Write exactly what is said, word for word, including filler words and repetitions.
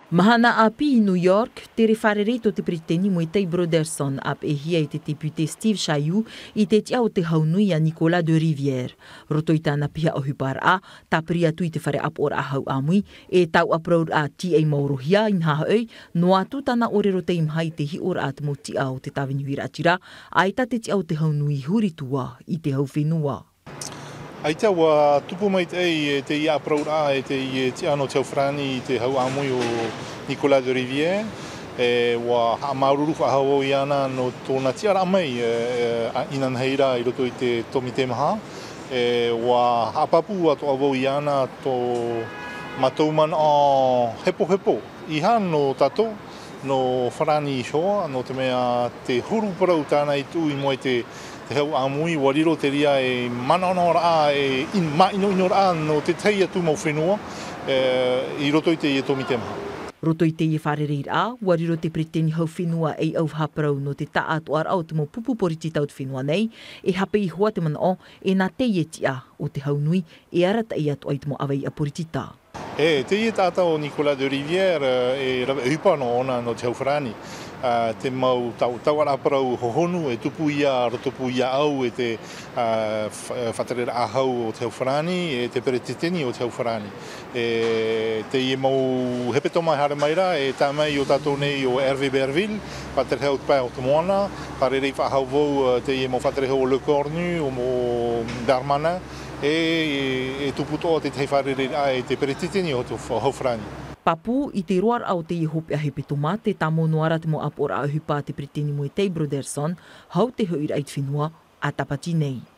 Mahana ʻāpī i New York, tere fārerei tō te peretiteni Moetai Brotherson, ʻāpeʻehia e te tepute Steve Chayou, i te tiʻa o te hau nui a Nicolas de Rivière. Roto i tāna piha ʻohiparaʻa, tāpiri atu i te fare ʻāpoʻoraʻa hau ʻāmui, e tauʻa parauraʻa tīaʻi maorohia, inaha hoʻi, noa atu tāna ʻōrero teimaha i te hiʻoraʻa te mau tiʻa o te tāvini huiraʻatira, ʻaita te tiʻa o te hau nui huri tua i te hau fenua. ʻAita ua tupu maitaʻi e teie ʻāparauraʻa e teie tiʻa nō te hau farāni i te hau ʻāmui o Nicolas de Rivière, e ua haʻamāuruuru faʻahou iāna nō tōna tiʻaraʻa mai, e, e, a, inanahi ra i roto i te tōmite maha, e ua haʻapāpū atoʻa vau iāna tō mātou manaʻo hepohepo. ʻEiaha nō tātou, nō Farāni iho, nō te mea te huru parau tāna i tuʻu i mua i te, te hau ʻāmui, ua riro te reira e manaʻonaʻoraʻa, e in-, māʻinoʻinoraʻa nō te tahi atu mau fenua, e, i roto i teie tōmite maha. Roto i teie fārereiraʻa, ua riro te peretiteni hau fenua ei ʻauvaha parau nō te taʻatoʻaraʻa o te mau pupu poritita o te fenua nei, e hape iho ā te manaʻo, e nā teie tiʻa o te hau nui, e arataʻi atoʻa i te mau ʻaveiʻa poritita. E, teie taʻata o Nicolas de Rivière, e, e rave ʻohipa nō ʻōna nō te hau farāni. A, te mau tau, tauʻaraʻa parau hohonu, e tupu ia, rotopū ia au, e te, a, fa-, faʻatereraʻa hau o te hau farāni, e te peretiteni o te hau farāni. E, teie mau hepetoma e haere mai ra, e tae mai i ō tātou nei o Hervé Berville, faʻaterehau te pae o te moana, fārerei faʻahou vau, e, teie mau faʻaterehau o Lecornu, o, o Darmanin, e, e, e tupu atoʻa te tahi fārereiraʻa e te peretiteni o te hau farāni. Pāpū i te roaraʻa o teie hopeʻa hepetoma, tē tāmau noa ra te mau ʻāpoʻoraʻa ʻohipa a te peretiteni Moetai Brotherson, hau te hoʻiraʻa i te fenua, a Tāpati nei.